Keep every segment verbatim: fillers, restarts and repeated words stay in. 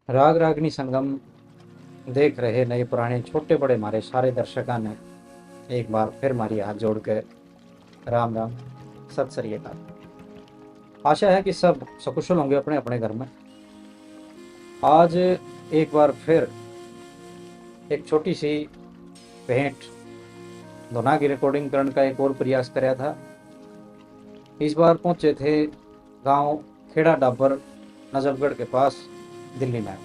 राग रागनी संगम देख रहे नए पुराने छोटे बड़े हमारे सारे दर्शकां ने एक बार फिर हमारी हाथ जोड़ के राम राम, सत श्री अकाल। आशा है कि सब सकुशल होंगे अपने अपने घर में। आज एक बार फिर एक छोटी सी भेंट धुना की रिकॉर्डिंग करने का एक और प्रयास करया था। इस बार पहुंचे थे गांव खेड़ा डाबर, नजफगढ़ के पास, दिल्ली में।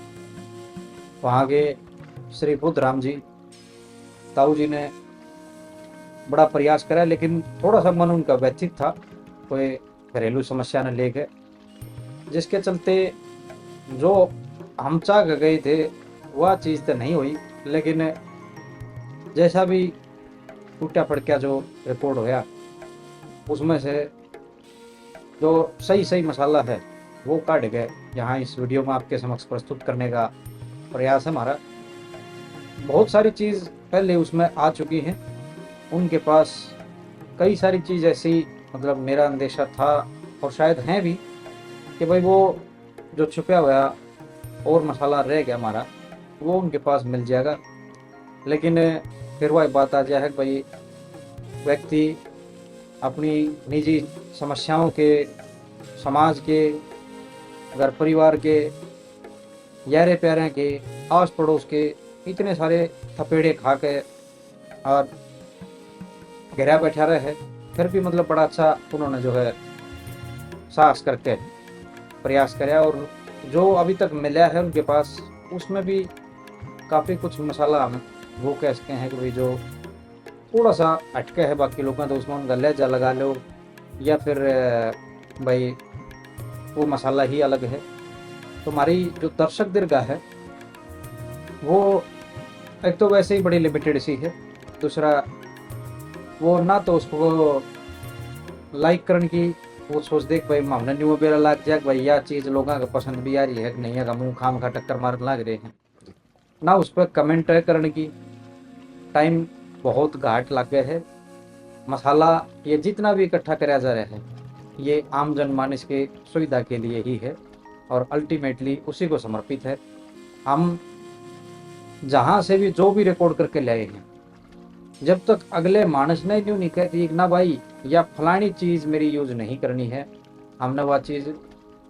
वहाँ के श्री बुद्ध राम जी, ताऊ जी ने बड़ा प्रयास करा, लेकिन थोड़ा सा मन उनका व्यथित था, कोई घरेलू समस्या ने लेके, जिसके चलते जो हम चाह के गए थे, वह चीज़ तो नहीं हुई। लेकिन जैसा भी टूटा फड़का जो रिकॉर्ड होया, उसमें से जो सही सही मसाला है, वो काढ़ के यहाँ इस वीडियो में आपके समक्ष प्रस्तुत करने का प्रयास है हमारा। बहुत सारी चीज़ पहले उसमें आ चुकी हैं, उनके पास कई सारी चीज़ ऐसी, मतलब, मेरा अंदेशा था और शायद हैं भी कि भाई, वो जो छुपा हुआ और मसाला रह गया हमारा, वो उनके पास मिल जाएगा। लेकिन फिर वही बात आ जाए है कि भाई, व्यक्ति अपनी निजी समस्याओं के, समाज के, घर परिवार के, यारे प्यारे के, आस पड़ोस के इतने सारे थपेड़े खा के और घिरा बैठा रहे है, फिर भी, मतलब, बड़ा अच्छा उन्होंने जो है साहस करके प्रयास करया, और जो अभी तक मिला है उनके पास, उसमें भी काफ़ी कुछ मसाला हम वो कह सकते हैं कि भाई, जो थोड़ा सा हटके है बाकी लोगों तो, उसमें उनका लहजा लगा लो, या फिर, अ, भाई, वो मसाला ही अलग है। तो हमारी जो दर्शक दीर्घा है, वो एक तो वैसे ही बड़ी लिमिटेड सी है, दूसरा, वो ना तो उसको लाइक करने की वो सोच दे कि भाई, हमने न्यू बेरा लाग जाए कि भाई, यह चीज़ लोगों को पसंद भी आ रही है कि नहीं है, का मुंह खाम खा टक्कर मारने लाग रहे हैं, ना उस पर कमेंट करने की। टाइम बहुत घाट लग गया है। मसाला ये जितना भी इकट्ठा करा जा रहा है, ये आम जनमानस के सुविधा के लिए ही है और अल्टीमेटली उसी को समर्पित है। हम जहाँ से भी जो भी रिकॉर्ड करके लाए हैं, जब तक अगले मानस ने न्यू नहीं कहती कि ना भाई, या फलानी चीज़ मेरी यूज़ नहीं करनी है, हमने वह चीज़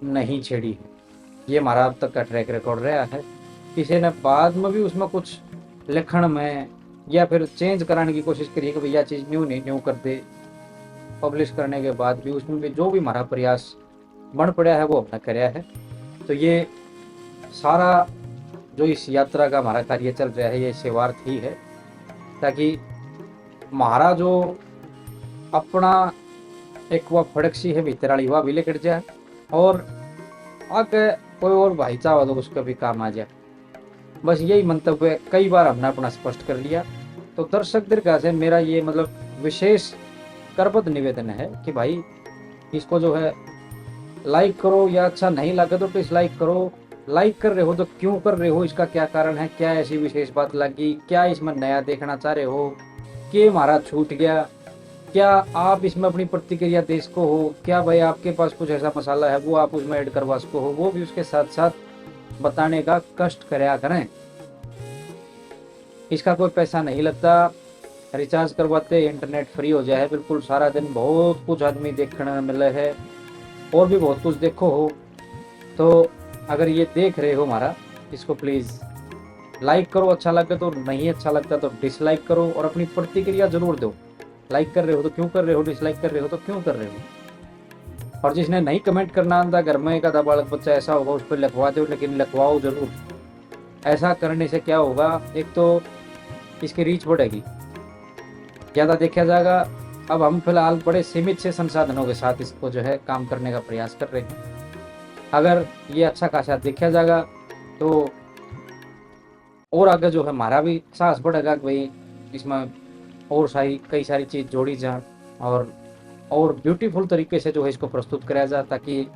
नहीं छेड़ी है। ये हमारा अब तक का ट्रैक रिकॉर्ड रहा है। किसी ने बाद में भी उसमें कुछ लिखण में या फिर चेंज कराने की कोशिश करी कि भैया, चीज़ न्यू नहीं, न्यू कर दे, पब्लिश करने के बाद भी उसमें भी जो भी हमारा प्रयास बन पड़ा है, वो हमने करया है। तो ये सारा जो इस यात्रा का हमारा कार्य चल रहा है, ये सेवार्थ ही है, ताकि हमारा जो अपना एक वह फड़क सी है भीतर वाली, वह भी लिकड़ जाए और आगे कोई और भाई चाहो तो उसका भी काम आ जाए। बस यही मंतव्य कई बार हमने अपना स्पष्ट कर लिया। तो दर्शक दीर्घा से मेरा ये, मतलब, विशेष करबद्ध निवेदन है कि भाई, इसको जो है, लाइक करो, या अच्छा नहीं लगे तो डिसलाइक करो। लाइक कर रहे हो तो क्यों कर रहे हो, इसका क्या कारण है, क्या ऐसी विशेष बात लगी, क्या इसमें नया देखना चाह रहे हो, के हमारा छूट गया, क्या आप इसमें अपनी प्रतिक्रिया दे सको हो, क्या भाई, आपके पास कुछ ऐसा मसाला है वो आप उसमें ऐड करवा सको हो, वो भी उसके साथ साथ बताने का कष्ट करया करें। इसका कोई पैसा नहीं लगता। रिचार्ज करवाते इंटरनेट फ्री हो जाए है बिल्कुल। सारा दिन बहुत कुछ आदमी देखने मिले है, और भी बहुत कुछ देखो हो। तो अगर ये देख रहे हो हमारा, इसको प्लीज़ लाइक करो, अच्छा लगे तो, नहीं अच्छा लगता तो डिसलाइक करो, और अपनी प्रतिक्रिया ज़रूर दो। लाइक कर रहे हो तो क्यों कर रहे हो, डिसलाइक कर रहे हो तो क्यों कर रहे हो। और जिसने नहीं कमेंट करना आंदा, घर में एक आधा बालक बच्चा ऐसा होगा, उस पर लिखवा दो, लेकिन लिखवाओ ज़रूर। ऐसा करने से क्या होगा, एक तो इसकी रीच बढ़ेगी, ज़्यादा देखा जाएगा। अब हम फिलहाल बड़े सीमित से संसाधनों के साथ इसको जो है काम करने का प्रयास कर रहे हैं। अगर ये अच्छा खासा देखा जाएगा तो और आगे जो है हमारा भी साहस बढ़ेगा कि भाई, इसमें और सारी, कई सारी चीज़ जोड़ी जा और और ब्यूटीफुल तरीके से जो है इसको प्रस्तुत कराया जा, ताकि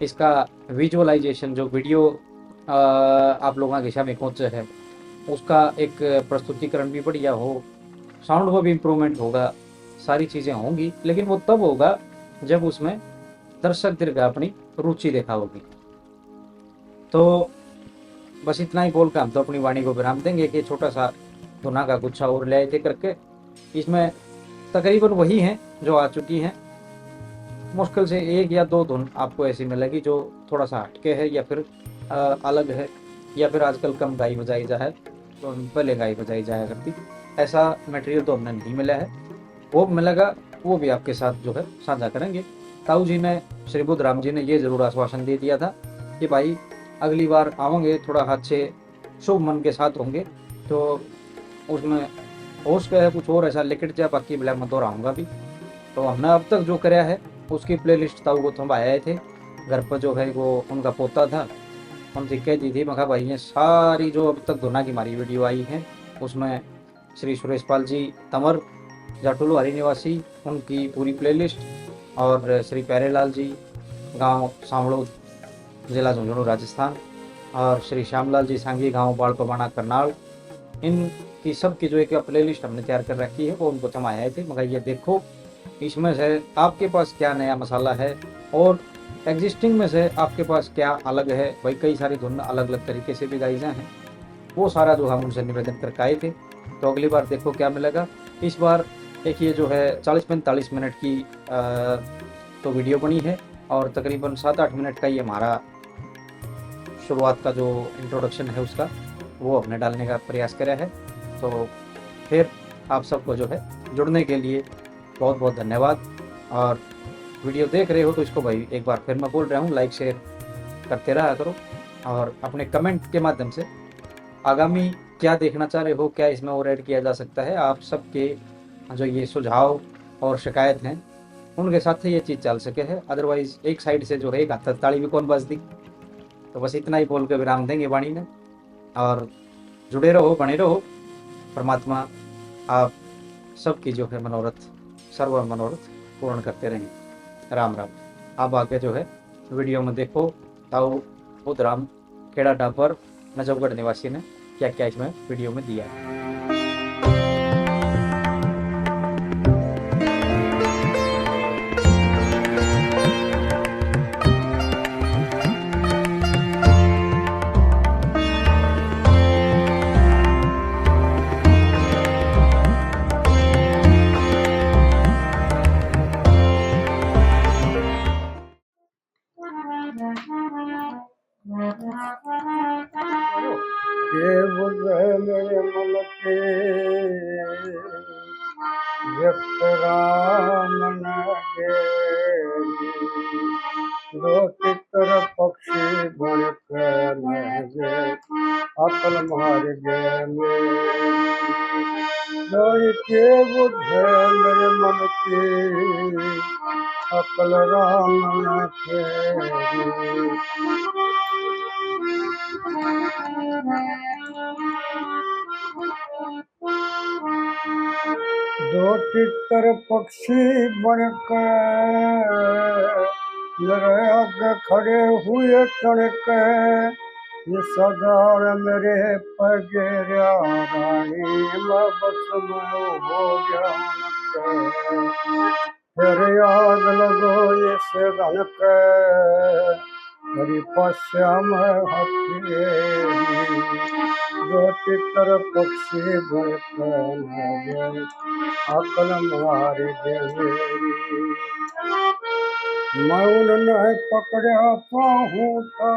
इसका विजुअलाइजेशन, जो वीडियो आप लोगों के सामने पहुँचे है, उसका एक प्रस्तुतिकरण भी बढ़िया हो, साउंड में भी इम्प्रूवमेंट होगा, सारी चीज़ें होंगी। लेकिन वो तब होगा जब उसमें दर्शक दीर्घा अपनी रुचि दिखाओगी। तो बस इतना ही बोल के हम तो अपनी वाणी को विराम देंगे कि छोटा सा धुना का गुच्छा और ले आए थे करके। इसमें तकरीबन वही हैं जो आ चुकी हैं। मुश्किल से एक या दो धुन आपको ऐसी मिलेगी जो थोड़ा सा हटके है या फिर अ, अलग है, या फिर आजकल कम गाई बजाई जा है, तो पहले गाई बजाई जाया करती। ऐसा मटेरियल तो हमने नहीं मिला है। वो मिलेगा, वो भी आपके साथ जो है साझा करेंगे। ताऊ जी ने, श्री बुधराम जी ने ये जरूर आश्वासन दे दिया था कि भाई, अगली बार आवेंगे थोड़ा अच्छे शुभ मन के साथ होंगे, तो उसमें हो सके है कुछ और ऐसा लिकट जाए, बाकी भला मैं दोहराऊंगा भी। तो हमने अब तक जो करया है, उसकी प्लेलिस्ट ताऊ को थंभाया थे। घर पर जो है वो उनका पोता था, उनसे कह दी थी, मैं कहा, भाई, ये सारी जो अब तक धुना की हमारी वीडियो आई है, उसमें श्री सुरेश पाल जी तंवर, जाटू लोहारी निवासी, उनकी पूरी प्लेलिस्ट, और श्री प्यारेलाल जी, गांव सांवड़ो, जिला झुंझुनू, राजस्थान, और श्री श्यामलाल जी सांगी, गांव बाल पबाना, करनाल, इनकी सबकी जो एक प्लेलिस्ट हमने तैयार कर रखी है, वो उनको थंभाया थे। मैं कहा, ये देखो, इसमें से आपके पास क्या नया मसाला है और एग्जिस्टिंग में से आपके पास क्या अलग है। भाई, कई सारी धुन अलग अलग तरीके से भी गाई जाए हैं, वो सारा जो हम उनसे निवेदन करके आए थे। तो अगली बार देखो क्या मिलेगा। इस बार एक ये जो है चालीस पैंतालीस मिनट की अ, तो वीडियो बनी है और तकरीबन सात आठ मिनट का ये हमारा शुरुआत का जो इंट्रोडक्शन है उसका, वो हमने डालने का प्रयास करा है। तो फिर आप सबको जो है जुड़ने के लिए बहुत बहुत धन्यवाद। और वीडियो देख रहे हो तो इसको, भाई, एक बार फिर मैं बोल रहा हूँ, लाइक शेयर करते रहा करो और अपने कमेंट के माध्यम से आगामी क्या देखना चाह रहे हो, क्या इसमें और ऐड किया जा सकता है, आप सबके जो ये सुझाव और शिकायत हैं, उनके साथ ये चीज़ चल सके है। अदरवाइज एक साइड से जो है एक हाथ ताली भी कौन बजती। तो बस इतना ही बोल के विराम देंगे वाणी में, और जुड़े रहो, बने रहो। परमात्मा आप सबकी जो है मनोरथ, सर्व मनोरथ पूर्ण करते रहें। राम राम। अब आगे जो है वीडियो में देखो, ताऊ बुधराम, खेड़ा डाबर, नजफगढ़ निवासी ने क्या क्या इसमें वीडियो में दिया है। के बुझे मेरे मन के व्यक्त राम न गेरी। दो तितर पक्षी बन के न गे, अकल मार गए मेरी। जान के बुझे मेरे मन की, अकल राम न फेरी। दो तितर पक्षी बन के मेरे आगे खड़े हुए तन के, ये सदार मेरे पगेरा रानी, मैं बस में हो गया उनके। फिर याद लगो इस धन के, मेरी पश्चिम हथेली। दो तितर पक्षी बन के मेरे अकल मार गए मेरी। मैं उनने पकड़ा पाहूँ था,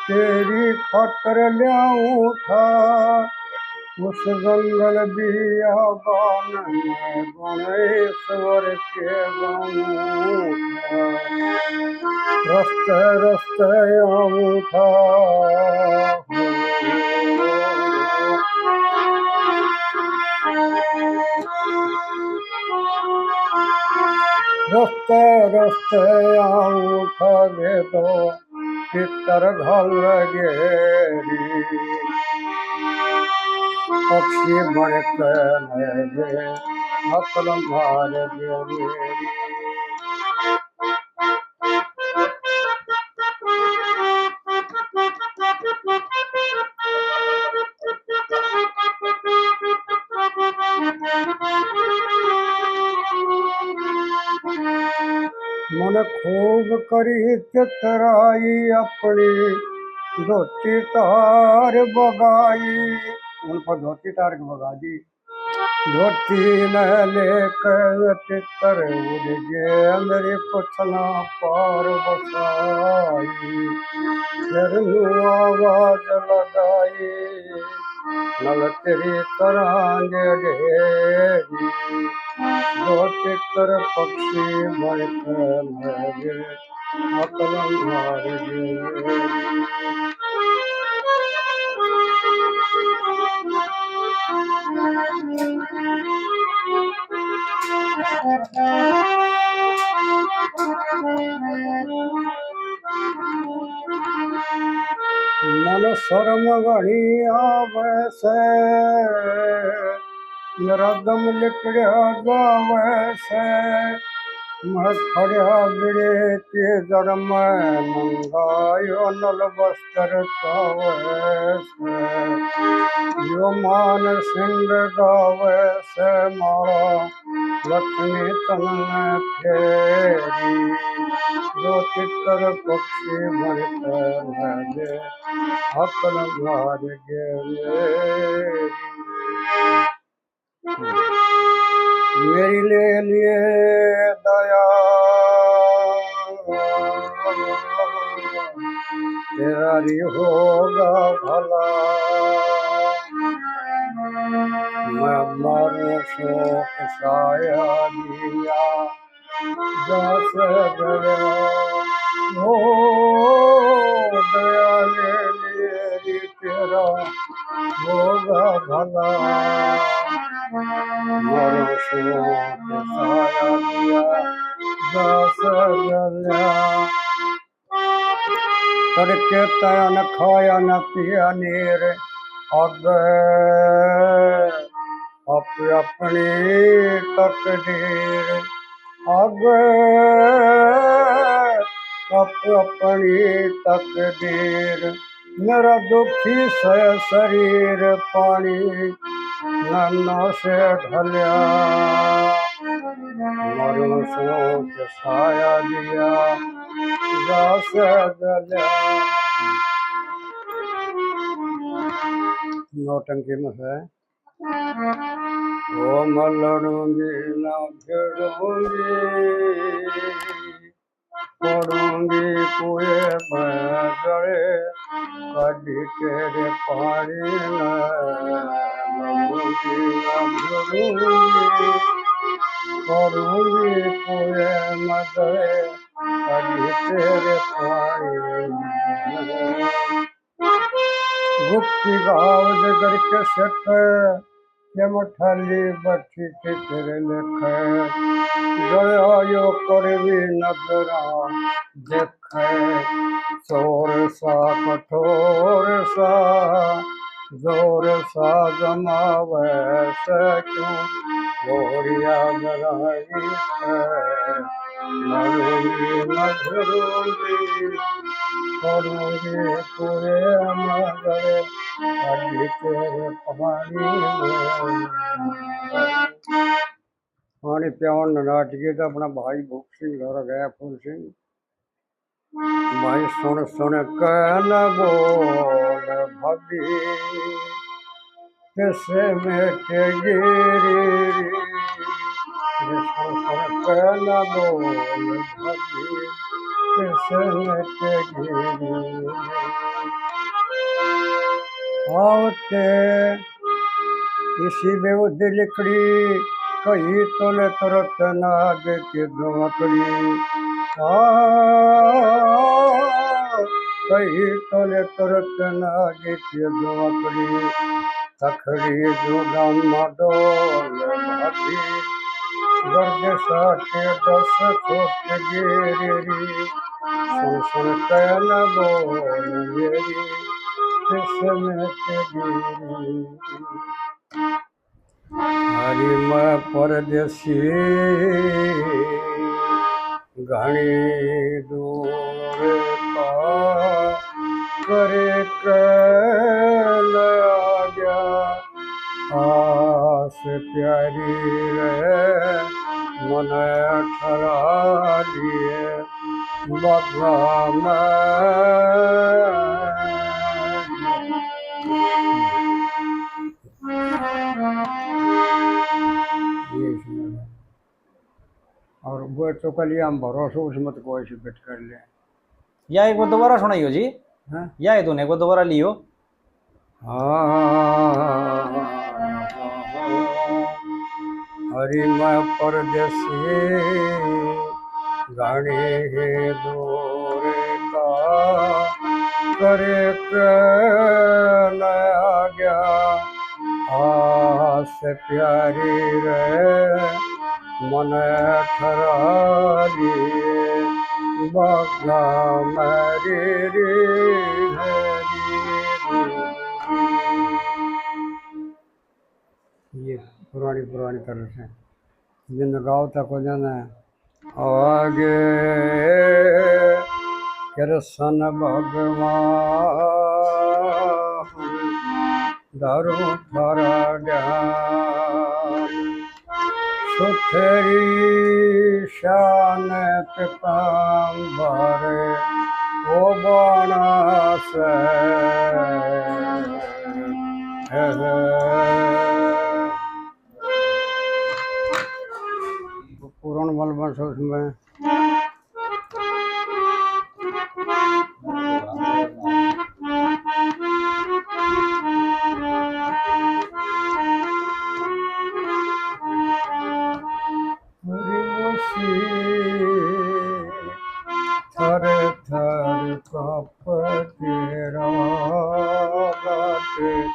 तेरी खातर ल्याऊँ था। उस जंगल बियाबान में गुणेश्वर के गाऊँ था। रस्ते रस्ते आऊँ था। रस्ते रस्ते आऊँ था गे तो पितर घल गेरी। पक्षी बन के मेरे अकल मार गेरी। मन खूब करी चितराई अपनी, धोती तार बगाई, उन पर धोती तार के बगा दी। धोती न लेकर तितर उड़ गए, मेरी कुछ ना पार बसाई। फिर नू आवाज लगाई, नल तेरी करांगे ढेरी, जो तितर पक्षी बन के लगे। अकल मार दे। मन शर्म घणी आवे से, मेरा दम लिकड़या जावे से। मैं खड़या बिड़े के जड़ में नंगा यो नल बस्तर चावे से। यो मान सिंह गावे से मारा लक्ष्मी तन में फेरी। जो तितर पक्षी बन के लगे, अकल मार गए मेरी। मेरी ले लिए दया, तेरा री होगा भला। मैं मर शोक साया दिया, जस गया हो दया ले मेरी, तेरा होगा भला। मरो शोक साया दिया, जस गया। तड़के तैं न खाया न पिया नीर, अग आप अपनी तकदीर, अग आप अपनी तकदीर। मेरा दुखी से शरीर पानी नैनों से ढलया, मरूं सोच साया दिया, जस गल्या। नौटंकी में है। ओ मलड़ूंगी ना भिड़ूंगी, पड़ूंगी कुएं में गले, कभी तेरे पानी में मलूंगी ना भिड़ूंगी, पड़ूंगी कुएं में गले, कभी तेरे पानी में। गुप्ती गावज करके सेठ, के मठाली बैठी थी तेरे लेखे। जड़ो यो कड़वी नजरा देखे, चोर सा कठोर सा, जोर सा जमावे से क्यों, गोरिया गराई है। मरूंगी न भिड़ूंगी, पड़ूंगी कुएं में गले, अभी तेरे पानी में। पानी प्यावन नाटकी तो अपना भाई भूप सिंह घर गया, फूल सिंह। भाई सुन सुन के न बोल भाभी, किसे मिटेगी रे। सुन सुन के न बोल भाभी, किसे मिटेगी रे। आवते इसी बेउद्दी लिकड़ी, कही तोले तुरत नाग की दुआकड़ी। आ, कही तोले तुरत नाग की दुआकड़ी। तखड़ी जो गामा डोल भाभी, गर्दिशा के दस फुट गेरी री। सुन सुन के न बोल मेरी किस्मत गेरी। हरी मैं परदेसी घणी दूर का करके न आ गया। आस प्यारी रे मने ठहरा लिए बागा में। कलिया में भरोसो, उसमें तो कोई से फिट कर ले। या एक बार दोबारा सुनाइयो जी। हाँ? या एक धुन एक बार दोबारा लियो। हाँ। हरि मैं परदेसी घणी ही दूर का, करे के न आ गया आस प्यारी रे, मन ठहरा लिए बागा मेरी रे। ये पुरानी पुरानी तरह से जिन गाँव तक हो जाना है। आगे कृष्ण भगवान धरो थारा ध्यान, सुथरी शान पीताम्बर ओ बाणा से। पूर्ण मलबा से उसमें। थर थर कांप तेरा घाट,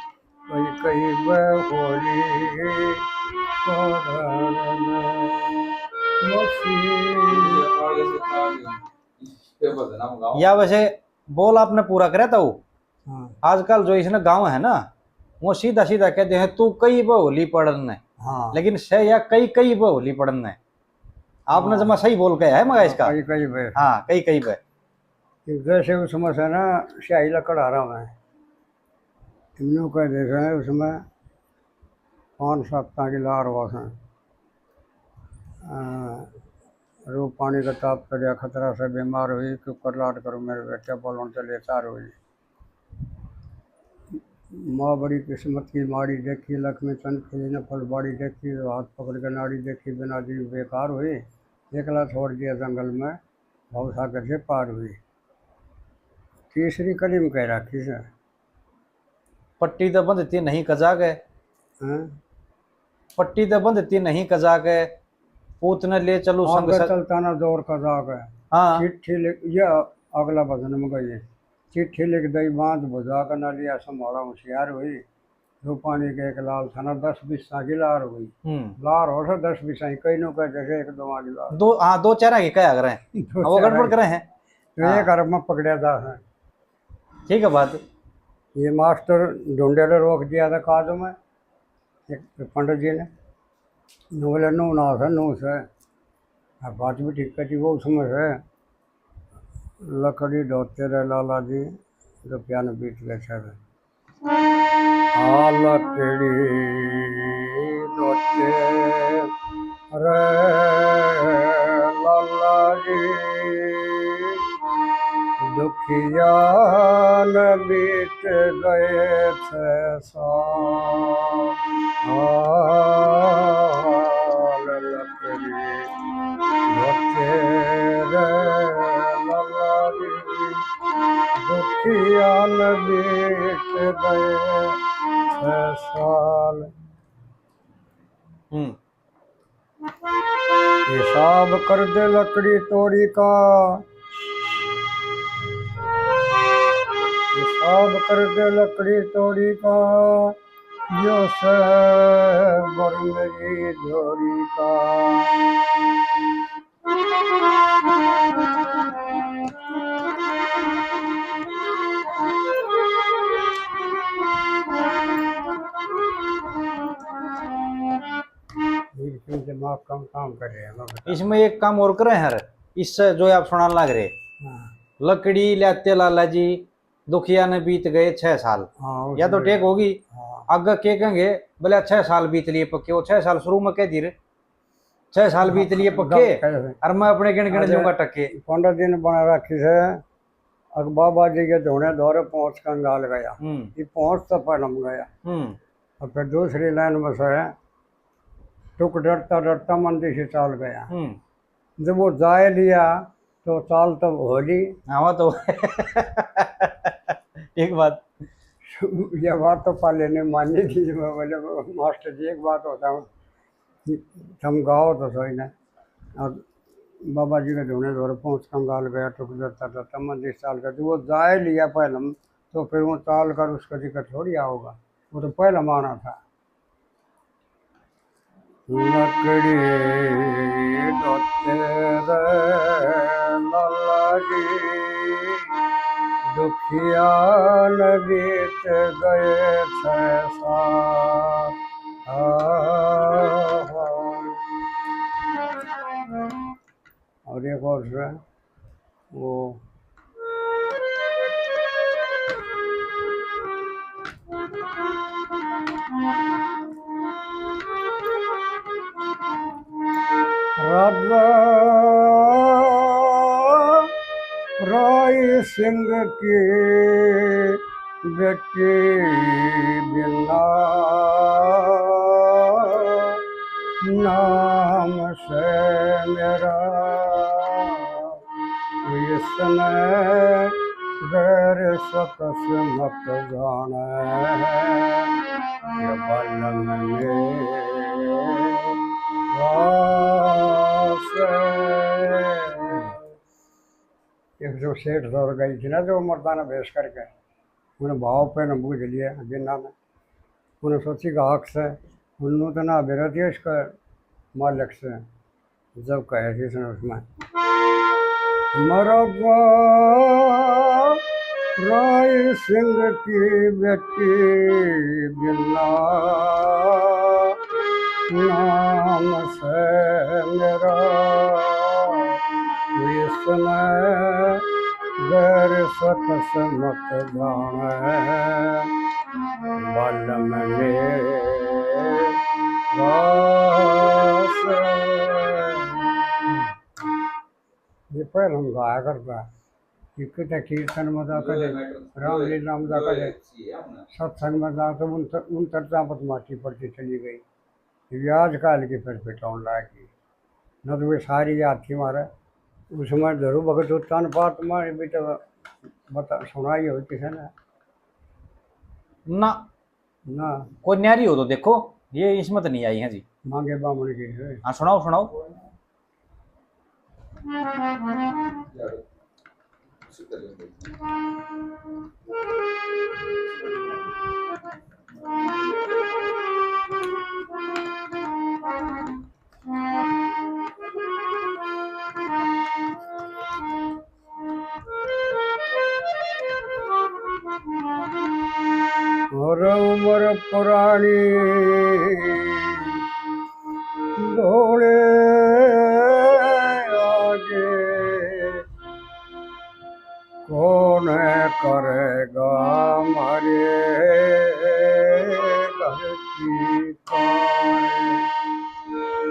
कई कई बे होली कारण मसीह। या वैसे बोल आपने पूरा करे था वो। हाँ। आजकल जो इसने गांव है ना, वो सीधा सीधा कहते हैं, "तू कई बे होली पड़न ने।" हाँ। लेकिन सह या कई कई बे होली पड़न ने। आपने हाँ। जमा सही बोल के है मगा हाँ, इसका। कई कई बे। हाँ, कई कई बे। कि जैसे उसमें से ना स्याही लकड़ आ रहा है, न्यू कह देते हैं उसमें पाँच सात की लार हुआ था। अ, रूप पानी का ताप चढ़िया, खतरा से बीमार हुई, क्यों कर लाड करूँ मेरे बेटे, बोलन चले तार हुई। माँ बड़ी किस्मत की माड़ी देखी, लक्ष्मी चंद खिली ने फुलबाड़ी देखी, हाथ पकड़ के नाड़ी देखी, बिना जी बेकार हुई, एकला छोड़ दिया जंगल में, भव सागर से पार हुई। तीसरी कली में कह रखी से। पट्टी तो बंधती नहीं कजा के। हैं? पट्टी तो बंधती नहीं कजा के, पूत ने ले चलू संग आगे से। चलता ना जोर कजा के। हाँ। चिट्ठी लिख, ये अगला भजन में गई है। चिट्ठी लिख दई बांध बुझा के, ना लिया संभाला होशियार हुई। रूपानी के एक लाल था ना, दस बीसा की लार हुई। हम्म। लार हो से दस बीसा ही, कई नो कह जैसे एक दो आगी लार। दो, हाँ, दो चार आगे कहा करे। दो अब वो चार गड़बड़ आगे। करे हैं। तो हाँ। एक अरब में पकड़ा जा है। ठीक है बात। ये मास्टर ढूंढे ले रोक दिया था काज में, एक पंडित जी ने। नु बोले, "नू ना से, नू से।" अब बात भी ठीक कटी, वो उसमें से। लकड़ी ढोते रहे लाला जी, रुपया न बीत गए छे। आ लकड़ी ढोते रे लाला जी, दुखिया न बीत गए छे साल। लकड़ी ढोते रे लाला जी, दुखिया न बीत गए छे साल। हम्म। हिसाब कर दे लकड़ी तोड़ी का, हिसाब कर दे लकड़ी तोड़ी का, यो से बर मेरी जोड़ी का। इसमें दिमाग कम काम कर रहे हैं, मैं बता। इसमें एक काम और करे हैं, इससे जो आप सुनाने लग रहे। हाँ। लकड़ी लाते लाला जी, दुखिया ने बीत गए छह साल। हाँ, या तो उसमें टेक होगी। हाँ। आगे के कहेंगे, बोले, "छह साल बीत लिए पक्के।" वो छह साल शुरू में कह दी रे, "छह साल बीत लिए हाँ, पक्के।" गलत कहे थे। और मैं अपने गिण गिण अरे, लूंगा टक्के। पंद्रह दिन बना रखी से, अक बाबा जी के धोने धोरे पहुंच कंगाल गया। हम्म। ये पहुंच तो पहलम गया। हम्म। और फिर दूसरी लाइन में से टुक डरता डरता मंदी से चाल गया। हम्म। जब वो जाए लिया तो चाल तो हो ली। हाँ, वो तो एक बात। ये बात तो पाले ने मानी थी, मैं बोले, "मास्टर जी, एक बात होता हूँ, तुम गाओ तो सही ना।" और बाबा जी के धुने धोरे पहुँच कंगाल गया, टुक जाता था, तमन जिस चाल का, जो वो जाए लिया पहलम, तो फिर वो चाल कर उसका जिक्र थोड़ी आओगा, वो तो पहलम आना था। लकड़ी तो तेरे लाला जी, दुखिया न बीत गए छह साल। और एक और है, वो राजा राय सिंह की बेटी बिना नाम से मेरा, इसने गैर शख्स मत जाने, ये बलम मेरा से। एक जो सेठ दौर गई थी ना, जो मर्दाना भेष करके, उन्हें भाव पे न बूझ लिया जिन्ना ने। उन्हें सोची का हक से, उन्नू तो ना बेरा दिया इसका मालिक से, जब कहे थी इसने उसमें, मरबा राय सिंह की बेटी बिना नाम से मेरा, इसने गैर शख्स मत जाने, बलम मेरा से। ये पहले हम गाया करता, कि कितने कीर्तन में जाकर, रामलीला में जाकर, सत्संग में जाकर, उन उन चर्चा पर माटी पड़ती चली गई। ये आजकल की फिर पिटाउन लागी, न तो वे सारी याद थी मारे। उसमें धरू भगत उत्तान पात में भी तो बता, सुनाई हो किसी ने? ना। ना। कोई न्यारी हो तो देखो, ये इसमें तो नहीं आई है जी। मांगे बामण की है। हाँ, सुनाओ, सुनाओ। और उम्र पुरानी धोले आगे, कौन करेगा हमारे घर की कार?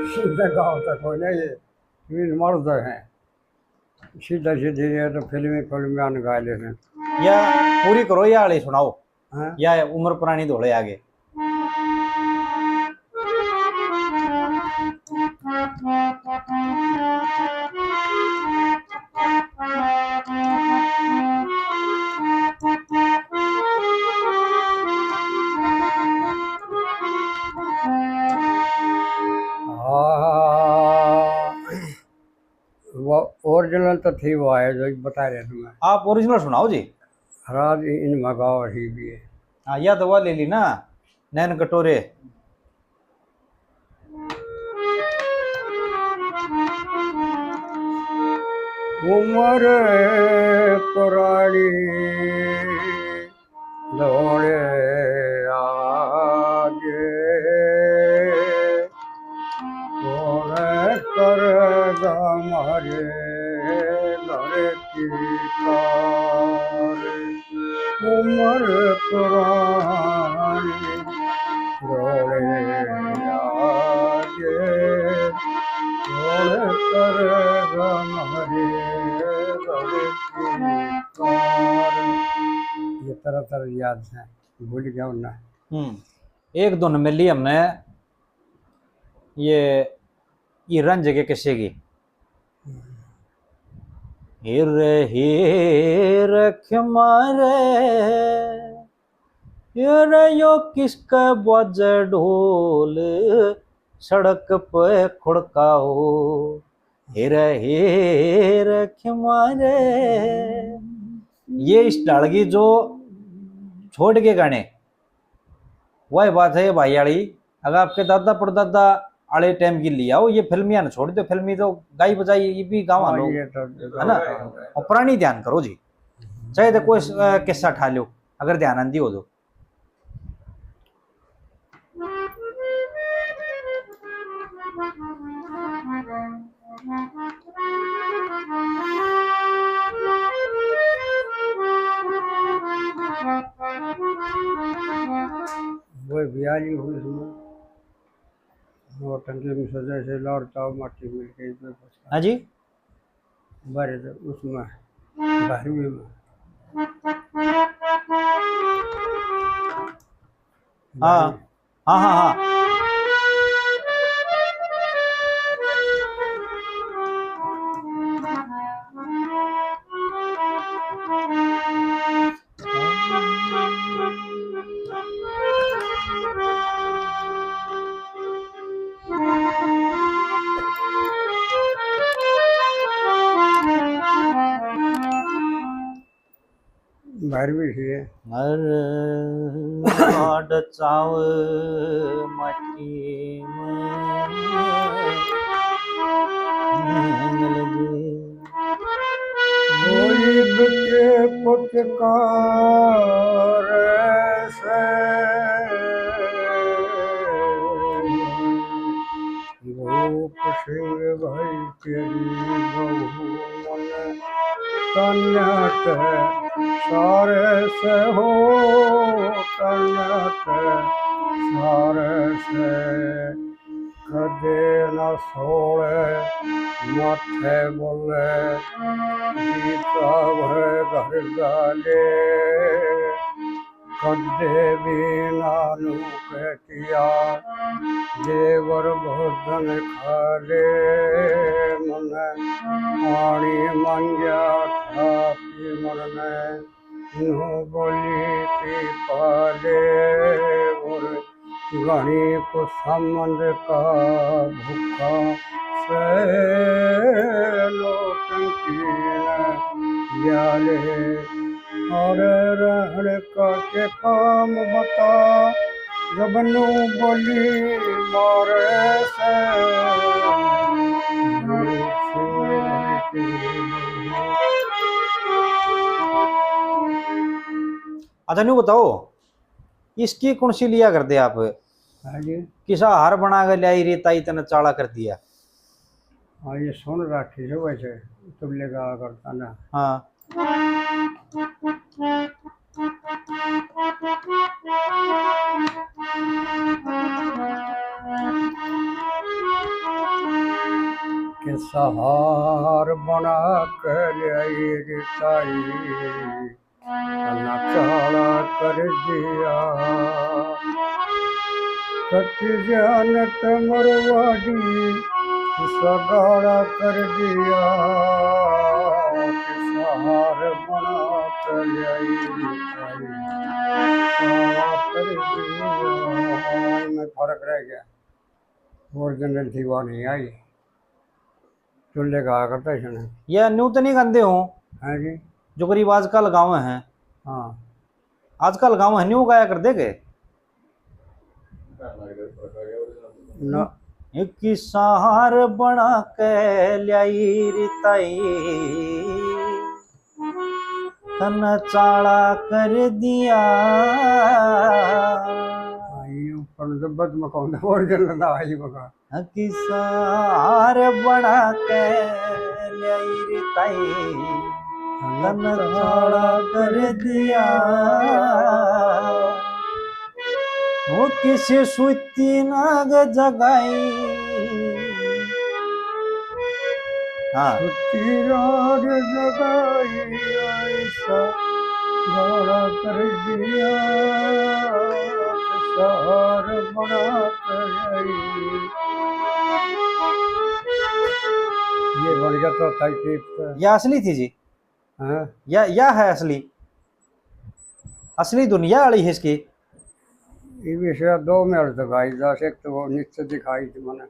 सीधे गाँव तक हो जाइए, इन मर्द हैं। सीधा सीधी ये तो फिल्मी, फिल्मी गान गा लेते हैं। या पूरी करो, या वाली सुनाओ। हाँ? या उम्र पुरानी धोले आगे। हाँ। वो ओरिजिनल तो थी, वो है जो बता रहे तुम्हें। आप ओरिजिनल सुनाओ जी। राज इन मगाओ ही भी है। हाँ, या दवा ले ली ना, नैन कटोरे। उम्र पुरानी दौड़े आगे, कौन करेगा हमारे घर की कार? उम्र पुरानी दौड़े आगे, कौन करेगा हमारे घर की कार? ये तरह तरह याद है, भूल गया हूँ ना। हम्म, एक धुन मिली हमने, ये, ये रंज के किस्से की। हिर हिर खिमारे, हिर यो किसके बाजे ढोल, सड़क पे खुड़का हो, हिर हिर खिमारे। ये इस ढाल की जो छोड़ के गाने, वही बात है भाई आली। अगर आपके दादा परदादा आले टाइम की लिया हो, ये फिल्मियां ना छोड़ दो, फिल्मी तो गाई बजाई ये भी गावा हाँ, लोग, ये तो है ना? और पुरानी ध्यान करो जी, चाहे तो कोई अ, किस्सा ठा लो, अगर ध्यान आंदी हो तो। वो ब्याह नहीं हुई उसमें, वो टंकी में सजा से लाड़ चाव माटी मिल गई, कोई बस हाँ जी। बारह तो उसमें, बारहवीं में। हाँ। हाँ, हाँ, हाँ। बारहवीं से है। हर आड़ चाव माटी में मिल गई। कोई बचे पचकार से। भूप सिंह भाई तेरी बहू मन तन्नत सारे से हो, तन्नत सारे से। कदे न सोले माथे बोले, जीता भर घर डाले। कदे भी नानू कह किया, देवर भोजन खा ले। मन पानी मांग्या था पीमन ने, नू बोली पी पा ले। और घणी को संबंध का भूखा से नौटंकी न ब्याले। और रहन का के काम बता, जब नू बोली मारे से। अच्छा, न्यू बताओ, इसकी कौन सी लिया करते आप? हाँ जी। किसा हार बना के ल्याई रे ताई, तने चाला कर दिया। हाँ, ये सुन रखी है वैसे, तुल्ले का करता ना। हाँ। किसा हार बना के ल्याई रे ताई, तन्ने चाला कर दिया। सच जानत मरवाड़ी सगाड़ा कर दिया। किसा हार बना के ल्याई, चाला कर दिया। में फर्क रह गया, ओरिजिनल थी वो नहीं आई। चुल्ले का करता इसने। ये न्यू तो नहीं गाते हो? हाँ जी। जो करीब आजकल गाँव है। हाँ। आजकल गाँव है, न्यू गाया कर दे के? ना। एक सार बना के ल्याई री ताई, तन चाला कर दिया। हाँ, ये ऊपर जब बद मकान ओरिजिनल ना आई बका। किसार बना के ल्याई रे ताई, तन चाला कर दिया। वो किसी सुती नाग जगाई। हाँ। सुती नाग जगाई ऐसा गाला कर दिया। सार बना कर आई। ये बन गया चौथा टेप तो। या असली थी जी? हाँ। या, या है असली? असली धुन या वाली है इसकी? ये भी शायद दो मेल तक आई, दस एक तो वो नीचे दिखाई थी मैंने।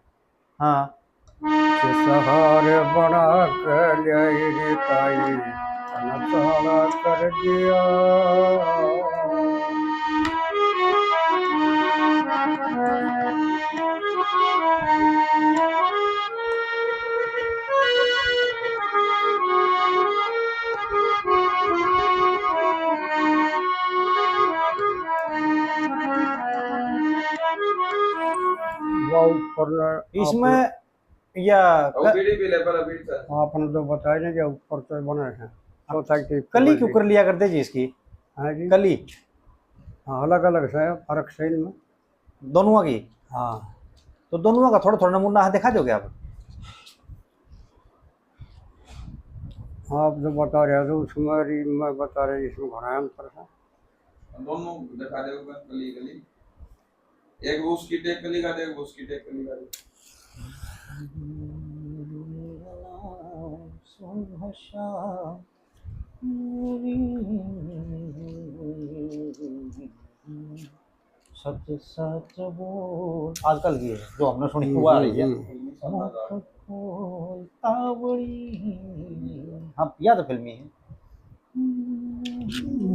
हाँ। के सहारे बना के ल्याई रे ताई, तन साला कर दिया। वो ऊपर न इसमें आपने या वो क- बीड़ी भी ले, पहला बीड़ी से। हाँ, आपने तो बताया ना कि ऊपर तो बने हैं, चौथा की टेप कली क्यों कर लिया करते जी इसकी? हाँ जी। कली? हाँ, अलग अलग से फर्क से इनमें। दोनों की? हाँ। तो दोनों का थोड़ा थोड़ा नमूना दिखा दोगे आप? आप जो बता रहे हो तो उसमें और मैं बता रहे, इसमें घना अंतर है। दोनों दिखा दे ऊपर, कली, कली। एक वो उसकी टेक कली का दे, एक वो उसकी टेक कली का दे। सच सच बोल, आजकल की है, जो हमने सुनी, वो आ रही है। हम्म, हम्म। मुख खोलता बड़ी। हाँ, या तो फिल्मी है।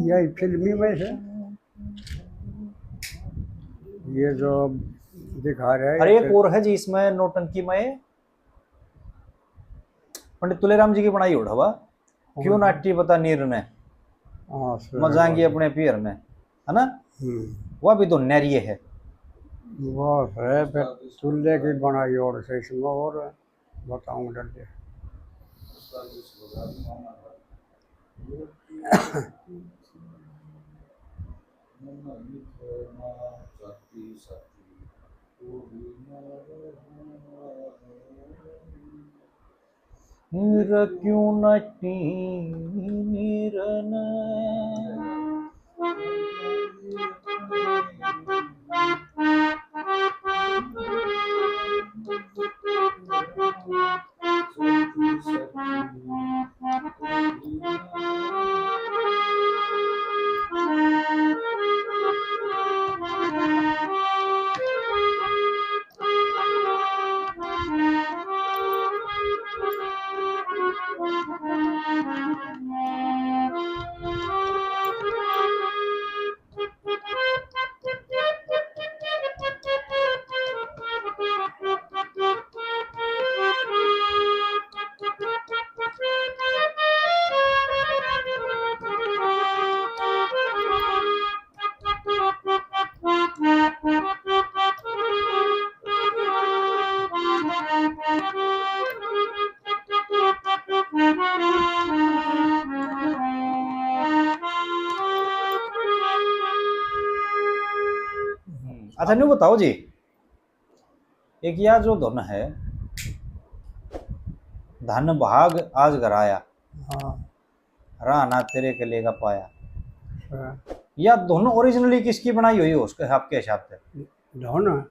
यही फिल्मी में है। ये जो दिखा रहे हैं, अरे, एक फिर और है जी इसमें नौटंकी में, पंडित तुलेराम जी की बनाई होड़ हवा, क्यों नाटी बता नीर ने, हाँ, सुना मजांगी है। अपने पीर ने, है ना? हम्म। वह भी तो नैरिये है। बस है, फिर तुल्ले की बनाई होड़ से इसमें और बताऊं डंडे। मेरा क्यों नाटी मेरा ना। अच्छा, न्यू बताओ जी, एक या जो धुन है, धन भाग आज घर आया, हाँ। राह ना तेरे के लेगा पाया। हाँ। या धुन ओरिजिनली किसकी बनाई हुई हो उसके, आपके हिसाब से? धुन?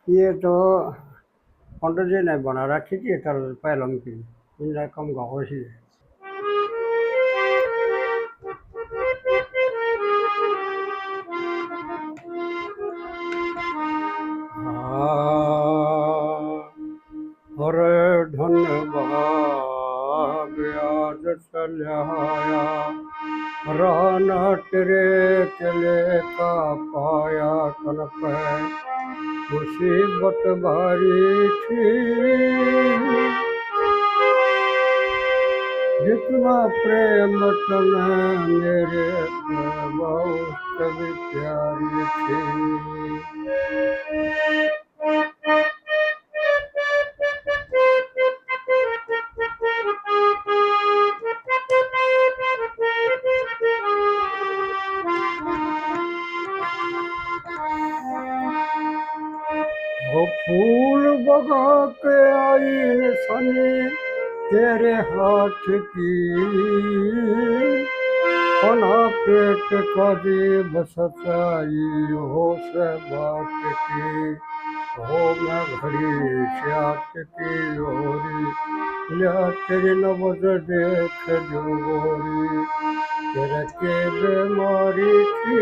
ये तो पंडित जी ने बना रखी थी, तर पहलम की, इनका कम गाओ सी है। हाँ। अरे धन भाग आज चल्याया, राह ना तेरे के लेगा पाया। तन पे मुसीबत भारी थी, जितना प्रेम तने मेरे पे, वो उससे भी प्यारी थी। वो फूल बगा के आई निशानी तेरे हाथ की, पना पेट का जीव सच्चाई हो से बात की। हो मैं घड़ी स्यात की ओरी, या तेरी नबज देख जो गोरी, तेरे के बीमारी थी।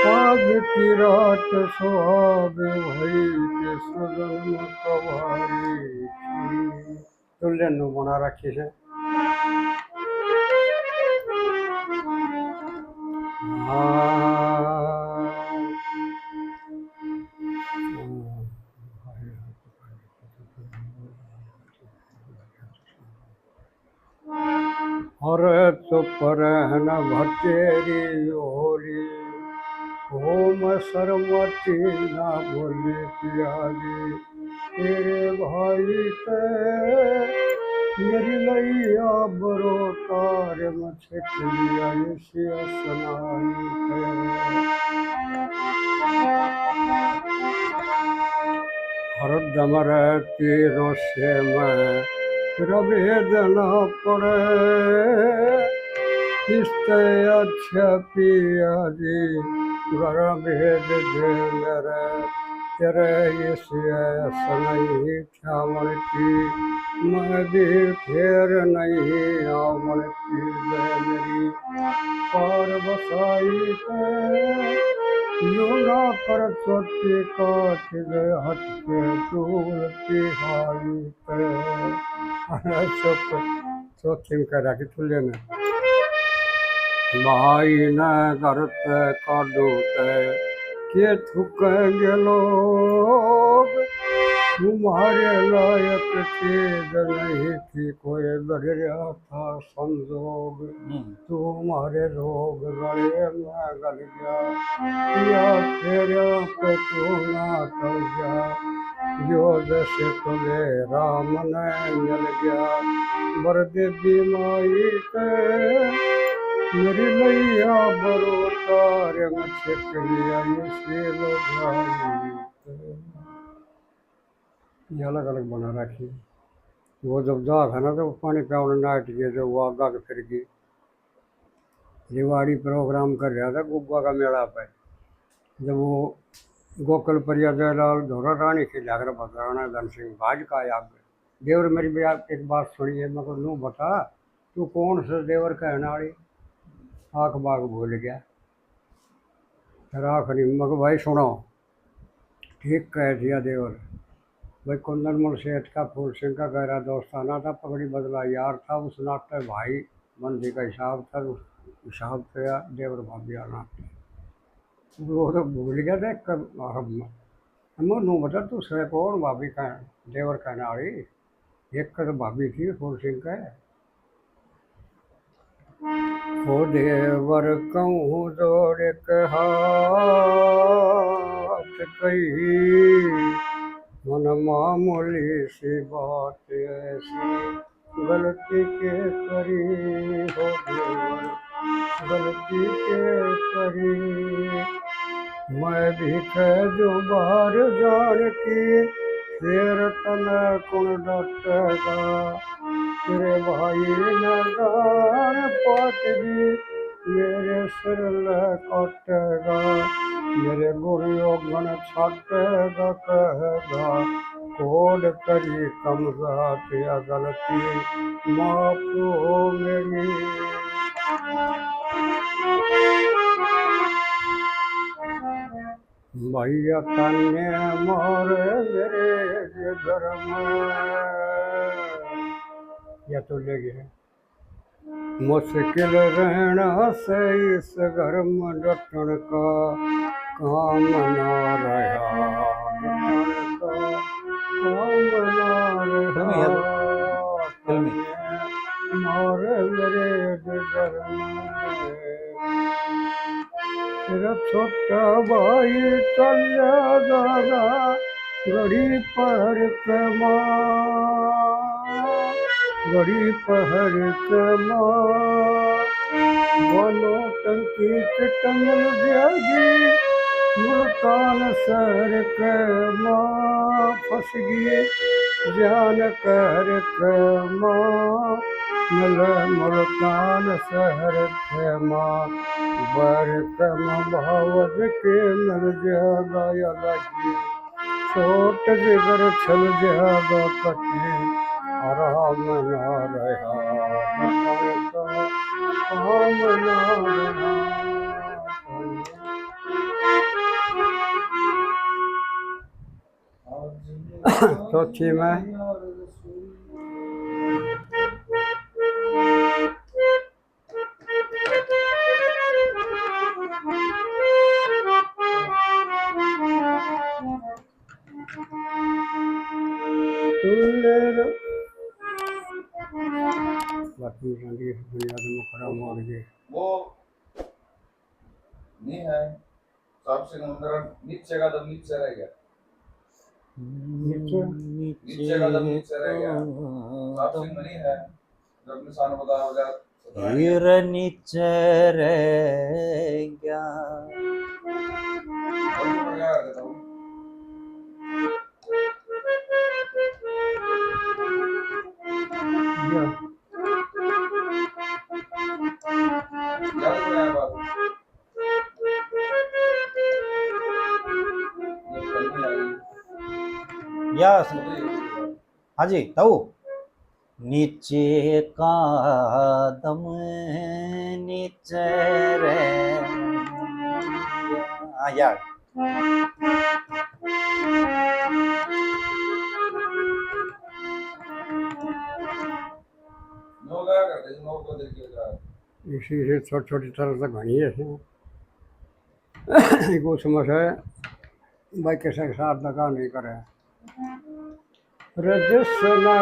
आज की रात सुहाग भाई के सुजन्म कवारी थी। तुल्य नु बना रखी है। हाँ। अरे चुप रहना भतेरी होली, हो मैं शर्माती ना बोली पिया जी। तेरे भाई ते मेरी लैया बरो तार में छिप लिया इसी असनाई ते। हरदम रहती रोसे में तेरा भेद ना पड़े, इससे अच्छा पिया जी घर भेज दे मेरे, तेरे इस असनाई छावण की मैं भी फेर नहीं आवण की दे मेरी पार बसाई ते। यूना पर चोटी काट दे हाथ के धूल पिहाई ते। अरे चुप, चोटी में कह रहा कि थुल्ले में। भाई ने घर ते काढू ते के थूकेंगे लोग, तुम्हारे लायक चीज नहीं थी कोई, बिगड़या था संजोग। हम्म। तुम्हारे रोग गले में गल गया, या फेरा पे तू ना टल गया। जो जैसे तुझे राम ने मिल गया, बर देवी माई के मेरी लैया बरो तार में छिप लिया इसी लुगाई के। ये अलग अलग बना रखी। वो जब जा था ना, तो पानी प्यावण नाट गए, जो वो आगा के फिर गई। रिवाड़ी प्रोग्राम कर रहा था गुग्गा का मेला पे। जब वो गोकुल प्रिया जयलाल धोरा रानी से जाकर बतराना धन सिंह भाज का आया। देवर मेरी भी आप एक बात सुनिए, मगर नू बता, तू कौन से देवर कहने वाली? आख बाग भूल गया। फिर आखिरी मगर भाई सुनो, ठीक कह दिया देवर। भाई कुंदनमल सेठ का, फूल सिंह का गहरा दोस्ताना था, पगड़ी बदला यार था, उस नाते भाई बंदी का हिसाब था, उस हिसाब से यार देवर भाभी आना। वो तो भूल गया था, कब, हम, हम नू बता, तू से कौन भाभी का, देवर कहने वाली? एक तो भाभी थी फूल सिंह का। ओ देवर कहूँ जोड़ के हाथ कही, मन मामूली सी बात ऐसी गलती के करी, हो देवर गलती के करी। मैं भी कह दूं बाहर जान की, फिर तने कौन डांटेगा? तेरे भाई ने जान पाट दी, मेरे सिर ले काटेगा, मेरे गुरियो गण छाटेगा, कहेगा, कोड करी कमजात या गलती माफ हो मेरी। भैया तन्ने मारे मेरे धर्म। या तो ले गए। मुश्किल रहना से इस घर में डटन का काम ना रहा, डटन का काम ना रहा। मारे मेरे घर में तेरा छोटा भाई चल जाएगा। घड़ी पहर के माँ, घड़ी पहर के माँ, वो नौटंकी चिट मिल जाएगी। मुल्तान शहर के माँ, फंस गई जान कहर के माँ, मिले मुल्तान शहर खेमा, बैर खेमा भावज के मिल ज्यादा या लगी। छोट जिगर छल ज्यादा कटी, आराम ना रहा, काम ना रहा। चौथी में बाकी दुनिया में खड़ा मोड़ के वो नहीं है। साहब सिंह मंदिर नीचे का दम नीचे रह गया। नीचे? नीचे का दम नीचे रह गया। साहब सिंह नहीं है। जब निशान बता हो जा, हीर नीचे रह गया। और ऊपर क्या कर देता हूँ? या। याद नहीं आया बात। या। हाँ जी, ताऊ। नीचे का दम नीचे रे। हाँ यार। इसी से छोटी छोटी तरह से घणी है। एक उसमें से भाई किसी के साथ दगा नहीं करे। रे जिसने,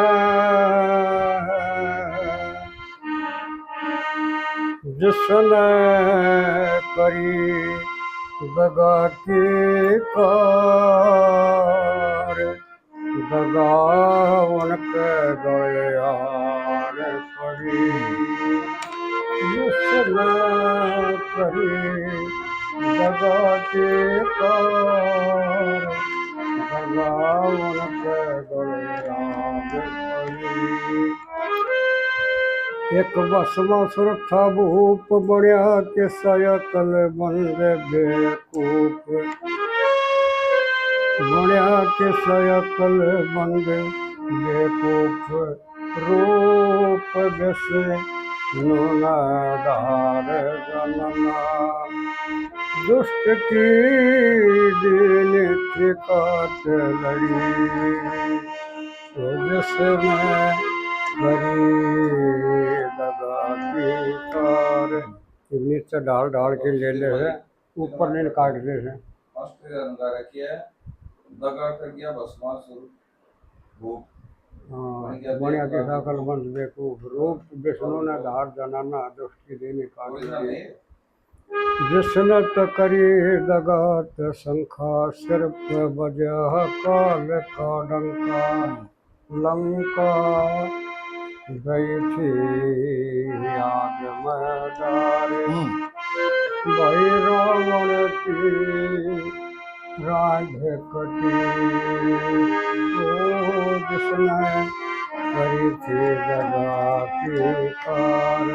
जिसने करी दगा की कार, दगा उनके गले आन पड़ी। जिसने करी दगा की कार, दगा उनके गले आन पड़ी। एक भस्मासुर था भूप, बण्या किसा अकलमंद बेवकूफ। बण्या किसा अकलमंद बेवकूफ, रूप विष्णु ने धार जनना। दुष्ट की दीन थी काट लड़ी, तो जिसने करी दगा की कार। नीचे ढाल ढाल के ले ले है, ऊपर नहीं काट दे है। मास्टर ने लगा रखी है, दगा कर गया भस्मासुर भूप। हाँ, बन गया बण्या किसा अकलमंद बेवकूफ, रूप विष्णु ने धार जनना, दुष्ट की दीन काट लड़ी। जिसने तो करी दगा ते शंका, सिर पे बजा काल का डंका। लंका गई थी आग में डारे। हम्म। भाई रावण की रांध कटी, वो जिसने करी थी दगा की कार।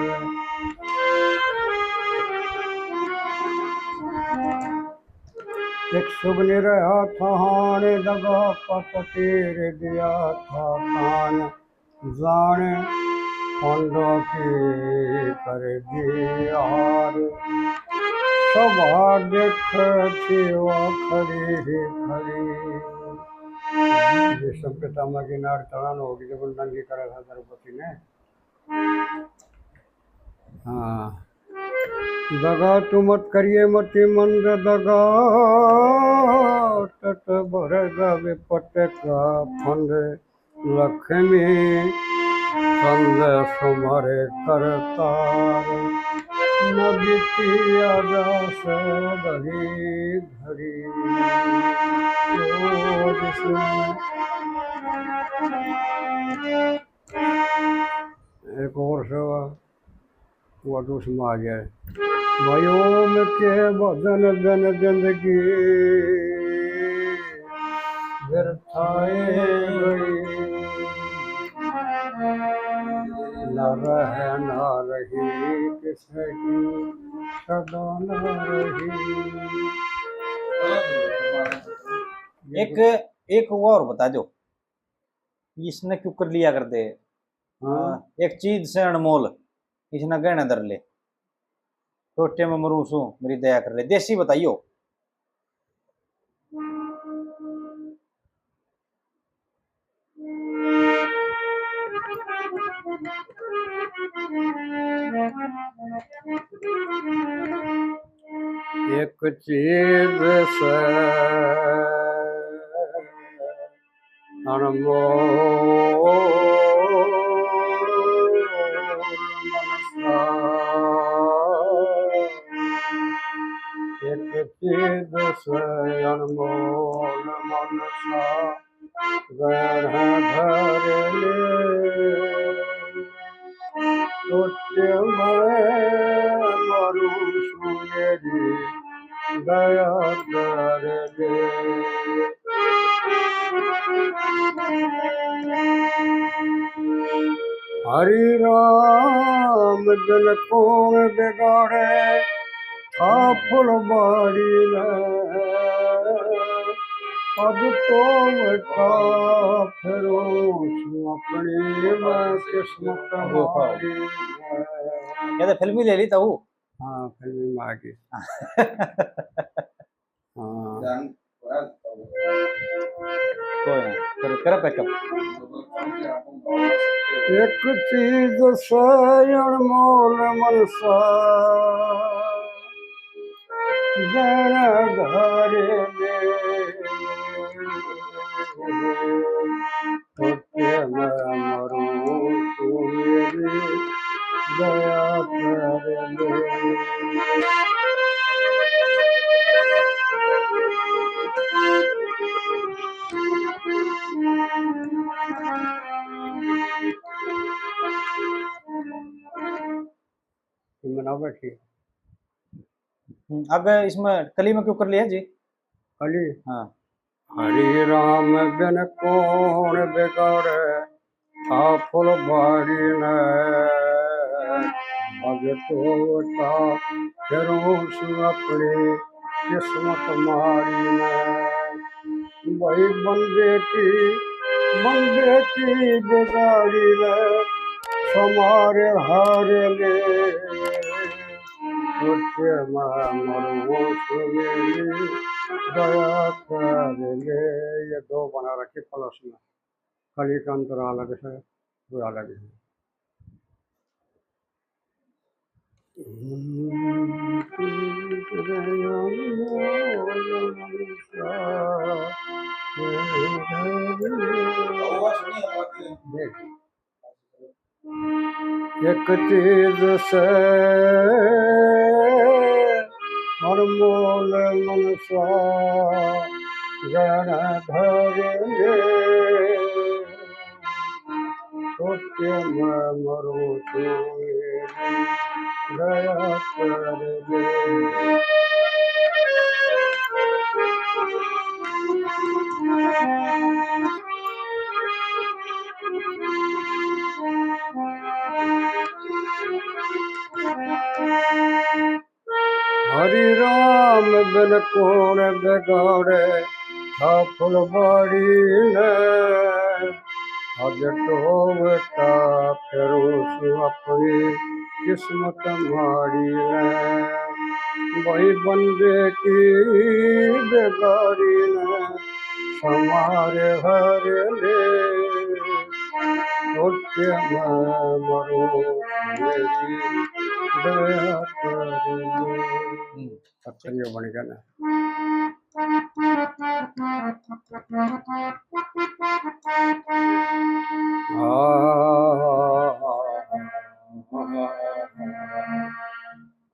एक सुगनी रहा था हाण, दगा का पतीर दिया था कान। जाने पांडा की कर दी हार, सभा देख थी वो खड़ी ही खड़ी। भीष्म पितामह की नार तड़ान होगी जब नंगी करा था द्रौपदी ने। हाँ। दगा तू मत करिए मति मंद दगा, तट भरगा विपत का फंद। लक्ष्मी संदेश हमारे करतार, न बीती आदर्श घड़ी घड़ी। ओ जिसमें एक और सेवा, वो तो उसमें आ गया है। भाई ओम के भजन बिन जिंदगी व्यर्थाए गई। न रह ना रही किसी की सदा ना रही। एक, एक और बता दो, इसने क्यों कर लिया कर दे? हाँ। हाँ, एक चीज से अनमोल, इसने गहने धर ले। छोटे में मरूं सूं, मेरी दया कर ले। देसी बताइयो। एक चीज से अनमोल मनसा, एक चीज से अनमोल मनसा, गहने धर ले। सोच में मरूं सूं, मेरी दया कर ले। हरि राम बिन कौन बिगाड़े, था फुलबाड़ी में। अब तो बेटा फिरूं सूं अपनी मैं किस्मत मारी में। ये तो फिल्मी ले ली तो। हाँ, फिल्मी में आ गई। हाँ। कोई ना, करो, करो packup। एक चीज से अनमोल मनसा, गहने धर ले। सोच में मरूं सूं, मेरी दया कर ले। मना बैठी। हम्म, अब इसमें कली में क्यों कर लिया जी? कली? हाँ। हरि राम बिन कौन बिगाड़े, था फुलबाड़ी ने। भगतों का फिरूं सूं अपनी किस्मत मारी ने। भाई बंदे की, बंदे की बिगाड़ी ने, समारे हार ले। सोच में मरूं सूं, मेरी दया कर ले। ये दो बना रखी plus में, कली का अंतरा अलग है, पूरा अलग है। देख। एक चीज से अनमोल मनसा गहने धर ले। सोच में मरूं सूं, दया कर ले। हरि राम बिन कौन बिगाड़े, था फुलबाड़ी ने। अज टोवता फिरूं सूं अपनी किस्मत माड़ी ने। भाई बंदे की बिगाड़ी ने, समारे हार ले। सोच में मरूं, मेरी दया कर ले। हम्म, अच्छा, ये बन गया ना।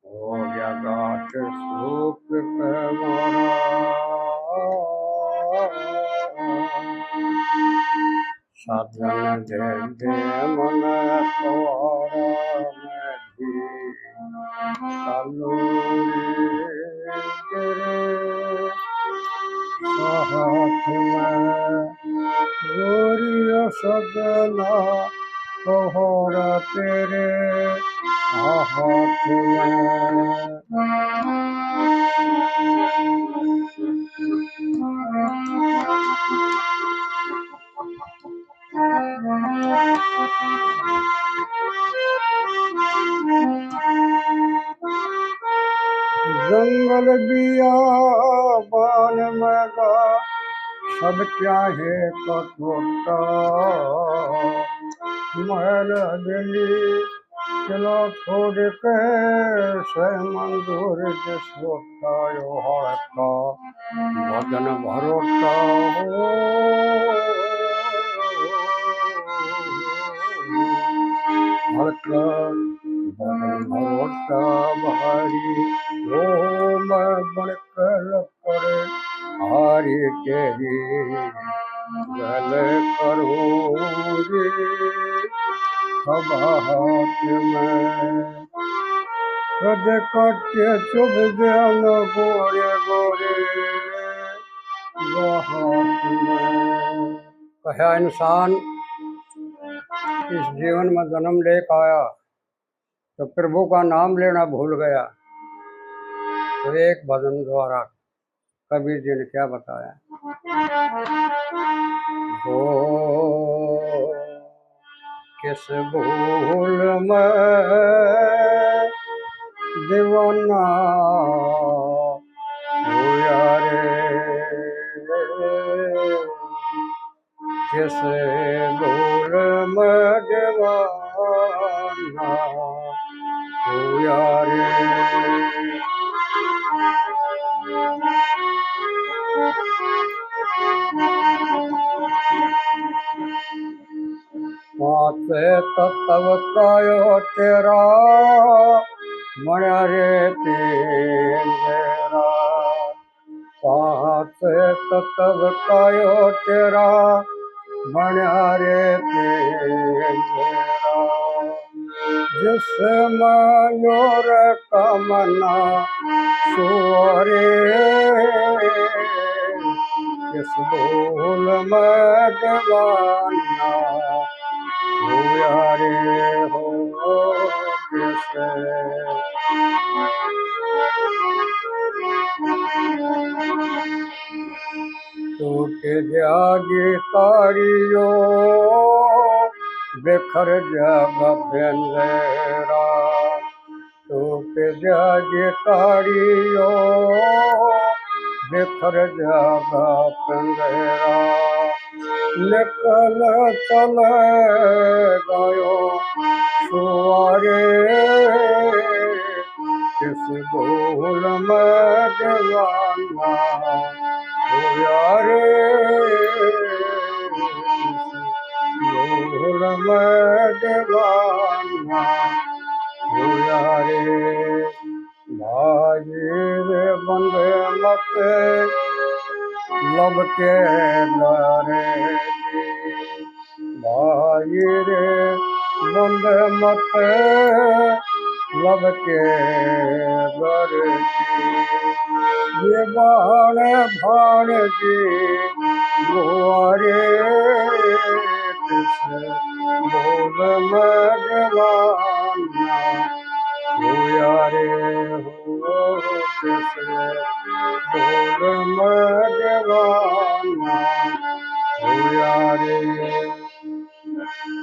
हो गया घाट सुख पे मारा। साजन दे दे मन तोरा, मैं भी चालू रे तेरे साथ में। गोरिया सजना कोहरा तेरे हाथ में। जंगल बियाबान में गा, सब क्या है कटोटा। महल दिल्ली किला छोड़ के से मंजूर जसोटा यो हड़का। भजन भरोटा हो हल्का, भजन भरोटा भारी, हो मैं बनकर पर हारी तेरी गल करूंगी खबात में। कद काटे चुभ जान गोरे गोरे राहत में। कहा इंसान इस जीवन में जन्म लेकर आया तो प्रभु का नाम लेना भूल गया। तो एक भजन द्वारा कबीर जी ने क्या बताया? हो किस भूल में दीवाना हुआ रे, किस भूल में दीवाना हुआ रे। पांच तत्व कायो तेरा, मण्या रे पिंजरा। पांच तत्व कायो तेरा, मण्या रे पिंजरा। जिसमें और कामना सुअरे, किस भूल में दीवाना हुआ रे, हो किस। टूट जागी तारियो, बिखर जागा पिंजरा। टूट जागी तारियो, बिखर जागा पिंजरा। निकल चले गयो सुअरे, किस भूल में दीवाना हुआ रे, किस भूल में दीवाना हुआ रे। भाई रे बंदे मत लब के डरे जी, भाई रे बंदे मत लब के डरे जी। ये बाण भाण जी गुआरे, किस भूल में दीवाना हुआ रे, हो किस भूल में दीवाना हुआ रे।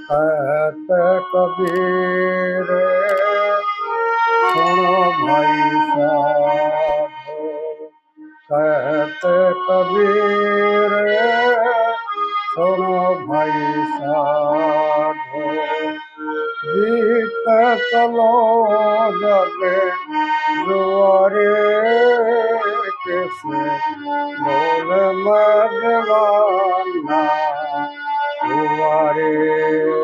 कहत कबीर सुनो भाई साधो, कहत कबीर सुनो भाई साधो, जीत चलो जग जुआरे, किस भूल में दीवाना हुआ रे।